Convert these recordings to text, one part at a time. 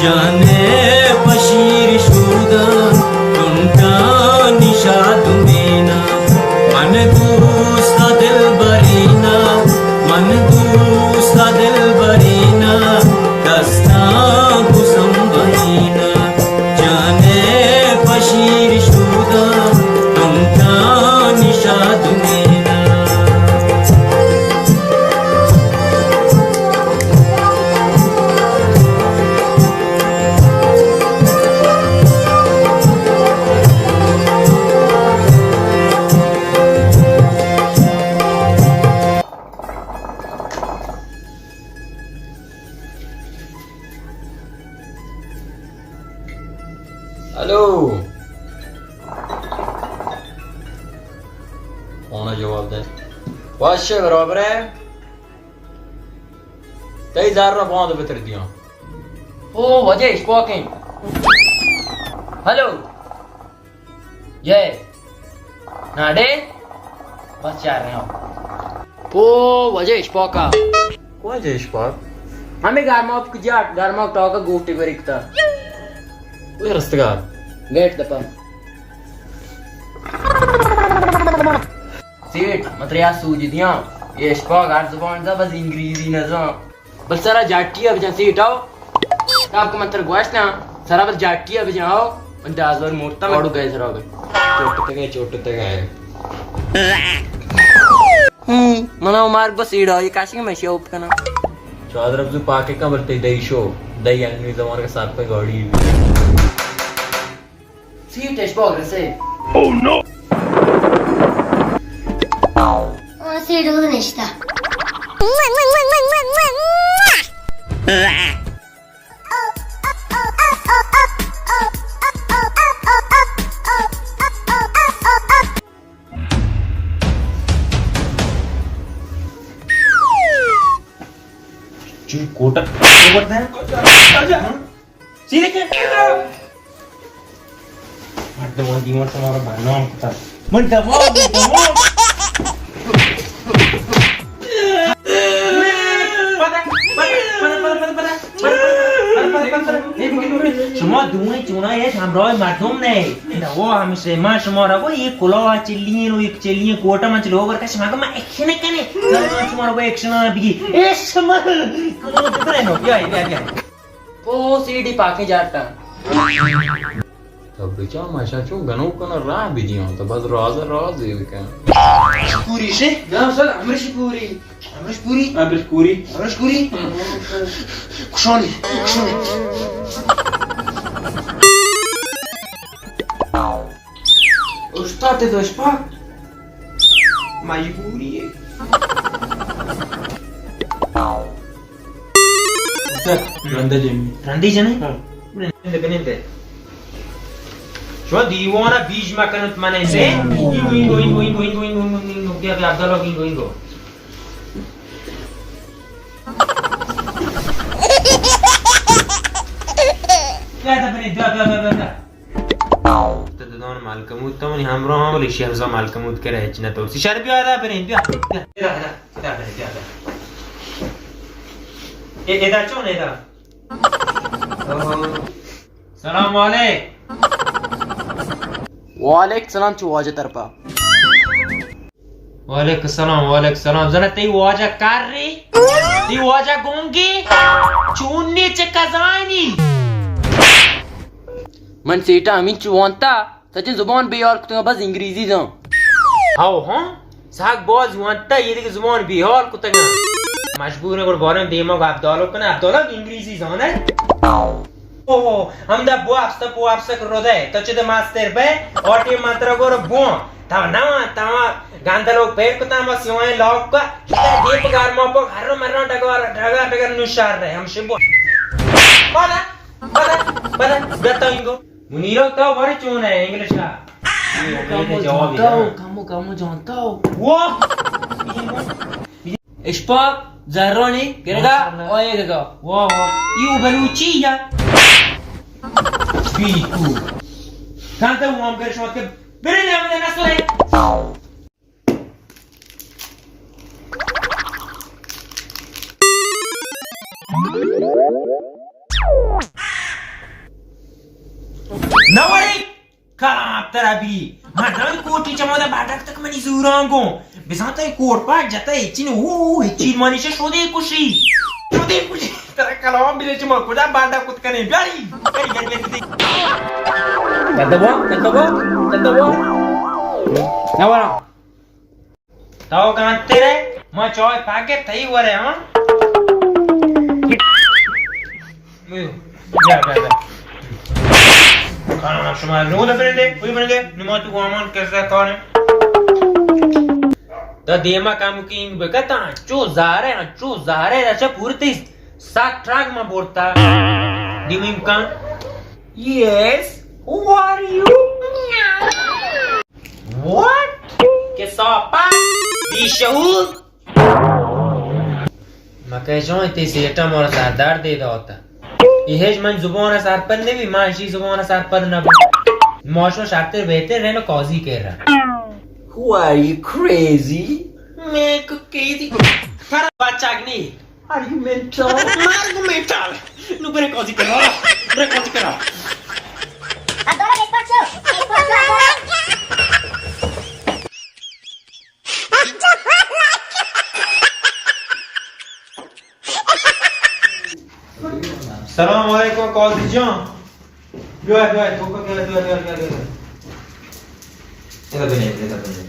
جانے پشیر شوداں، تنٹانی شادمینا، من دوست دلبرینا، من دوست دلبرینا، دستاں گزم بنینا۔ جانے پشیر شوداں، تنٹانی شادمینا۔ ہلو۔ فون ءَ جواب دے۔ وش ئے، برابر ئے؟ تئی زر ءَ باند بتر دیاں۔ او واجہ اشپاکیں۔ ہلو۔ یہ ناڑے بس چار رہے ہو۔ او واجہ اشپاکا۔ واجہ اشپاک؟ ہمیں گرماپ کجا، گرماپ ٹاکا گوٹے گوریکتا۔ کوئی رستگار؟ گیٹ دپا۔ سیٹ، متریا سوج دیاں۔ یہ اشپاک ہر زبان دا، بس انگریزی نہ زان۔ بس سرا جاٹی ءَ بجن سیٹ آؤ۔ تاب کو من تر گوشت نا، سرا بس جاٹی ءَ بجن آؤ۔ من دازور مورتا، من آڑو گئے سرا گئے۔ چوٹ تگے، چوٹ تگے۔ ہوں، منا عمر بس ایڑا، یہ کاشی میں شوپ کنا۔ چادر ابزو پاکے کا بلتے دئی شو، دئی انگریز زمان کا ساتھ پہ گاڑی۔ سیٹ اش باگ رسے۔ او نو! آ، سیٹ ادو نشتا۔ چی کوٹا؟ کوٹا؟ سیدھے کیا؟ مردم دیوان شمارا بدنام کتا۔ من دماغ، من دماغ۔ شما دوئیں چونا ایش ہمراہ مردم نہ۔ نہ، وہ ہمشہ، ما شمارا گو یہ کلا چلی ہیں، وہ ایک چلی ہیں، کوٹا من چلو کر شما گو ما ایکشن کنے۔ شمارا گو ایکشن بگی۔ اے شما کلا چکرے نو، بیا، بیا، بیا۔ او سیڈی پاکیں جاٹاں۔ تو بچا ماشا چون گنوک کنا راہ بدیاں، تو بس راز راز یہ بکن۔ پوری شے؟ نام سر امریش پوری۔ امریش پوری؟ امریش پوری۔ امریش پوری؟ کشانی، کشانی۔ استاد دوشپا مجبوری ہے۔ رندے جنی۔ رندے جنی؟ ہاں۔ بنندے، بنندے۔ شما دیوانا بیج مکنت من اندے۔ اینگو، اینگو، اینگو۔ بیا، بیا، عبداللہ، اینگو، اینگو۔ بیا، بیا، بیا، بیا۔ تو ددان مالکمود تو منی ہمراہ ہم، ولی شہزا مالکمود کرے ہچ نہ تو۔ شر بیا، بیا، بیا، بیا۔ بیا، بیا، بیا، بیا، بیا۔ اے، ادا چون ادا؟ سلام علیک۔ وعلیک سلام، چو واجہ طرفا۔ وعلیک السلام، وعلیک السلام۔ زنا تئی واجہ کر ری؟ تئی واجہ گونگی؟ چونی چہ کزانی؟ من سیٹا ہمینچو وانتا۔ سچیں زبان بے حال کتگاں، بس انگریزی زان۔ ہاو ہاں، ساگ باز وانتا، یہ دیگه زبان بے حال کتگاں۔ مجبور ہے گڑ باریں دیما گو عبدالو کنا، عبدالو انگریزی زانے۔ اوہ، ہمدا بو افسا، بو افسا کہ رودے، تو چہ دے ماستر بے، آٹی منترا گور بو، تا نوا، تا گندلو پیر کتا ما سیوائیں لاک کا، دیپ گار ما پک ہر مران ڈگار، ڈگار، ڈگار نوشار رہے، ہمشے بو۔ پادا، پادا، پادا، گتا انگو۔ منیرک تو بڑے چون ہے انگلش کا؟ کمو جانتا ہو، کمو، کمو جانتا ہو۔ واہ! اشپاک زرانی گرگا ماشاءاللہ۔ آئے گا۔ واہ، واہ۔ یو بلوچی یا؟ بیکو۔ کانتا ہوں ہم کر شوت کے برے نام دے نہ سوئے۔ ترا بی. مردم کوٹی چمودا باٹک تک منی زوران گوں. بزاں تئی کوٹ پاک جتا، ہچی نہ، او، ہچی مانی چہ شودے کشی. شودے کشی. ترا کلام بلے چما کجا بانڈا کت کنے. بیاری، بیاری، بیاری، بیاری. کدوا، کدوا، کدوا. نہ ورا. تو گانتے رے، ما چائے پاکے تئی ورے، ہاں؟ بیا، بیا، بیا. کانا شما نو دے برندے، کوئی برندے، نما تو گوامان کسا کارے. دا دیما کامو کی انگ بکتا، چو زارے، چو زارے، اچھا پورتی سات ٹرک ما بورتا. دیما امکان. Yes, who are you? What? کسافت، بیشعور. مکہ جان، تی سیٹا مارا سردرد دے داتا. یہ ہیچ من زبان سرپد نبی، من اشی زبان سرپد نبی. ماشو شرطر بہتر رہنا قاضی کر رہا. Who are you, crazy? میں کو کیزی. تھر بچاگ نہیں. Are you mental? مارگو مینٹل. نو برے قاضی کرا. برے قاضی کرا. سلام علیکم قاضی جان. بیا، بیا، تو کو بیا، بیا، بیا، بیا، بیا. ادا بنے، ادا بنے.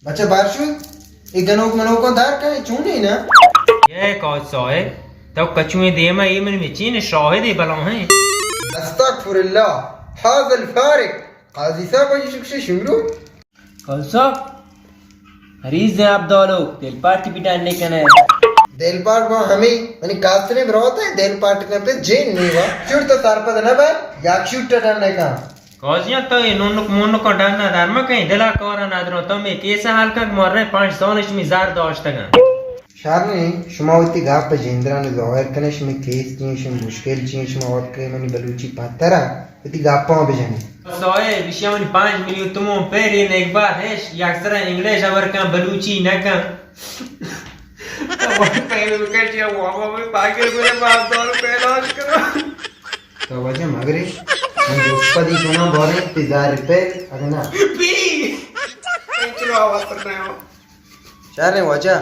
بچہ بار شد، اے گنوک منوکاں دار کن، چونیں نا؟ اے قاضی صاحب، تو کچویں دیما اے من مچین شاہد بلاہیں. استغفر اللہ، هذا الفارق. قاضی صاحب، اے شکش شروع. قاضی صاحب، مریض ہیں عبدالو، دل پارٹی بھی ڈنڈے کنے. دل پارٹ با ہمیں، منی کاسریں برات ہے، دل پارٹ کن پہ جین نہیں وا. چور تو سرپد نہ بے، یک شوٹ ڈنڈے کن. قاضیاں تو اے نونک مونک ءَ ڈن ءَ در مہ کئیں، دل ءَ کار ءَ ندرو. تو مے کیس ءَ حل کن، مارے پنچ سال اش می زر داشتگاں. شر نیں، شما وتی گپ ءَ جندران ءَ ظاہر کنے، شمی کیس چی ایں، شمی مشکل چی ایں، شما وت کئے منی بلوچی پتر ءَ وتی گپاں بجنے. صاحب، ایشی منی پنچ میلیون تومن پہ رین، ایک بار ہش یک سر انگلش ہبر کن، بلوچی نہ کن. تو وت پہلے بکش یا وابا میں پاگل میرے باپ دارو پہ علاج کرو. تو واجہ مگرے، من دوست پدی کناں باریں تی زر روپے، اگہ نا. پی! چلو آواز پر نہ ہو. شر نیں واجہ،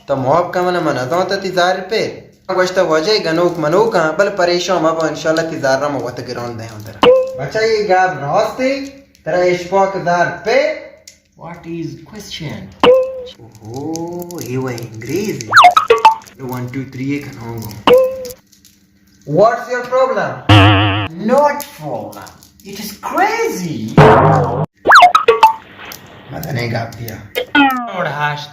تو معاف کن من، من نزانتا تی زر روپے. گوشتا واجہ گنوک منوکاں، بل پریشان مبا، انشاءاللہ تی زر ما وت گران دیاں ترا. بچہ یہ گپ راستے، ترا اشپاک زر روپے. What is question? اوہو، یہ وہ انگریز ہے. ون ٹو تھری کنوں گا. What's your problem? Not problem. It is crazy. مزنیں گپ دیا. اور ہشت.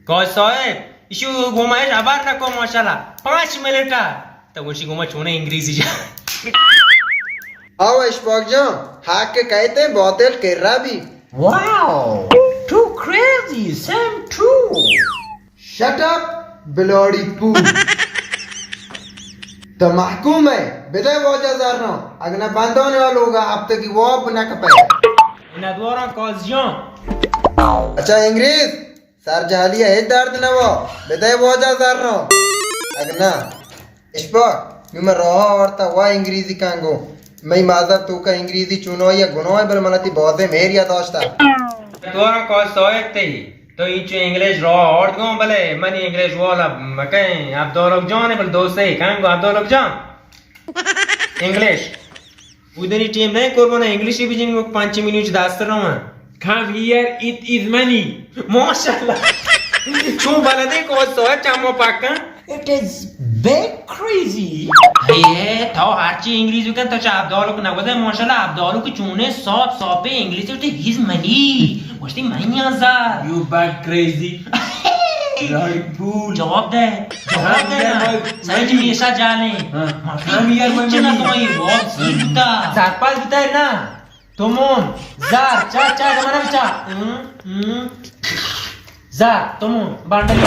قاضی صاحب، ایشو گوما ہبر نکو ماشاءاللہ. پانچ منٹ ءَ. تو گوشی گوما چونے انگریزی جا. آو اشپاک جان، حق کہتے باطل کرا بھی. Wow, too crazy, same too. Shut up, bloody fool. تو محکوم ئے، بدئے واجہ زراں، اگہ نہ بندان ءَ لوگ ءَ ہپتگی واب نہ کپئے. ندواراں قاضیاں. اچھا انگریز، سر جہلی ءَ ہچ درد نہ وا، بدئے واجہ زراں، اگہ نہ. اشپاک، نوں من راہ آورتا وا انگریزی کن گوں. مئی مازر توکا انگریزی چونائی ءَ گناہ، بل من تی بازیں مہر یاد داشتا. تو را قاضی صاحب تئی، تو اینچو انگلش راہ آورت گوں، بلے منی انگلش والا مکئیں عبدالک جان، بل دوستے کن گوں عبدالک جان. انگلش. اودنی ٹیم نہ قربان، انگلشی بجنی، وہ پنچ منٹ دست رواں. Come here, it is money. ماشاءاللہ. چون بلدے قاضی صاحب چمو پکن. It is big crazy. اے تو ہرچی انگریزی کن، تو چہ عبدالک نگوزے، ماشاءاللہ عبدالک چونے ساپ ساپے انگلیسی، it is money. گوشتی منی ہزار. You bad crazy. Bloody fool. جواب دے. جواب دے نا. سمجھ میں ایسا جالیں. ہاں. مافی. Come here, my money. Surpass بوتا ہے نا. تومون. زار. چا، چا، زمانہ بچا. ہم، ہم. زار، تومون. بانڈل.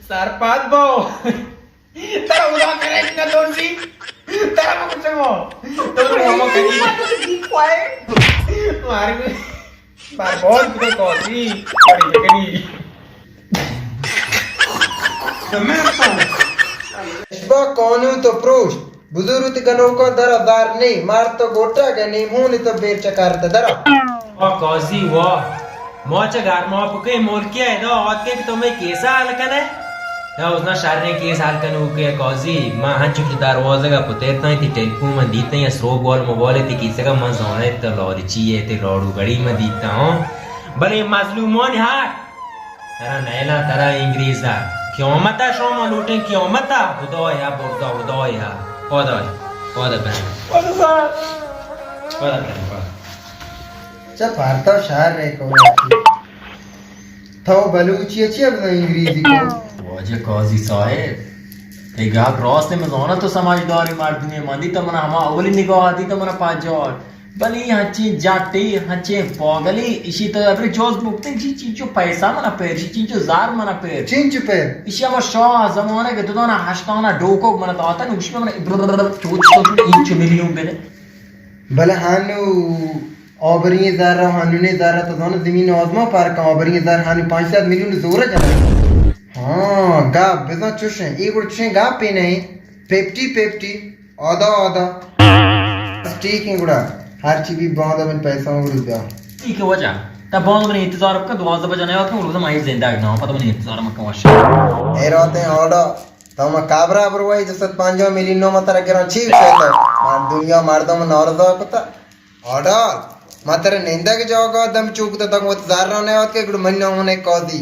سرپاس باو. ترا خدا کرے نہ دوشی. ترا ما کچھ ہو. تو ہمو کری. Be quiet. مار. بار بہت بڑا کافی. بڑی بکنی. اشبا قانون تو پروشت. بزور وتی گنوکاں درا، زار نی، مار تو گوٹا گئے، نیم ہونی تو بیر چکارت درا۔ واہ قاضی واہ، ما چہ گرماپکیں ملکے ءَ ادا آتکیں کہ تو مئے کیس ءَ حل کن ئے؟ تو ازنا شریں کیس حل کنوکے ئے قاضی۔ من ہنچو کہ دروازگ ءَ پترتاں، تئی ٹیلیفون من دیتاں، یا سروپ وال موبائل تئی کیسگ ءَ، من زاناں تو لالچی ئے، تئی لاڑو گڑی من دیتاں، ہاں۔ بلے مظلومانی حق ترا نیلاں، ترا انگریز ءَ۔ قیامت ءَ شما لوٹیں، قیامت ءَ۔ خدایا برزا، خدایا۔ پادا، پادا بریں۔ پادا بریں، پادا۔ چہ پارتا شہر رے کو۔ تو بلوچی ءَ چیا بزاں انگریزی کو؟ واجہ قاضی صاحب، تئی گپ راست، من زاناں تو سمجھداریں مردمے، من دیتا من ہما اولی نگاہ دیتا من پجار۔ بلے اے ہنچیں جٹے، ہنچیں پاگلے، اشی تو ابری جوز بکتے، جی چینچو پیسہ منا پیر، جی چینچو زار منا پیر۔ چینچو پیر؟ اشی ہما شاہ زمانگ تو دانا ہشتانا ڈوکوک منا داتا، نوشی منا برررر چوچ تو انچو ملیون بدے۔ بلے ہانو آبریں زر و ہانونے زر تو دانا زمین و آزمان پارکاں، آبریں زر ہانو پانچ سد ملیون زور جنا۔ ہاں، گپ بزاں چوشیں، اے گڑ چوشیں گپے نہیں، پیپٹی پیپٹی۔ آدا، آدا۔ بس ٹھیک ہیں گڑا۔ ہر چی بھی باندا من پیسہ ہوں گڑا بیا۔ ٹھیک ہے واجہ۔ تا باندا من انتظار بکن، دوازدہ بجہ نیاتکاں گڑا من زندگ نہ، پتہ من انتظار مکن واجہ۔ اے راتیں آڈا، تا ما کابرا بروائی، دو سد پنجاہ ملین نو ما ترا گران چی بچے تا؟ مار دنیا مردم نارضا کتا۔ آڈا، ما ترا نندگ جاگا دم چوک تا، تک وت زر نیات کے گڑا من نام نے قاضی۔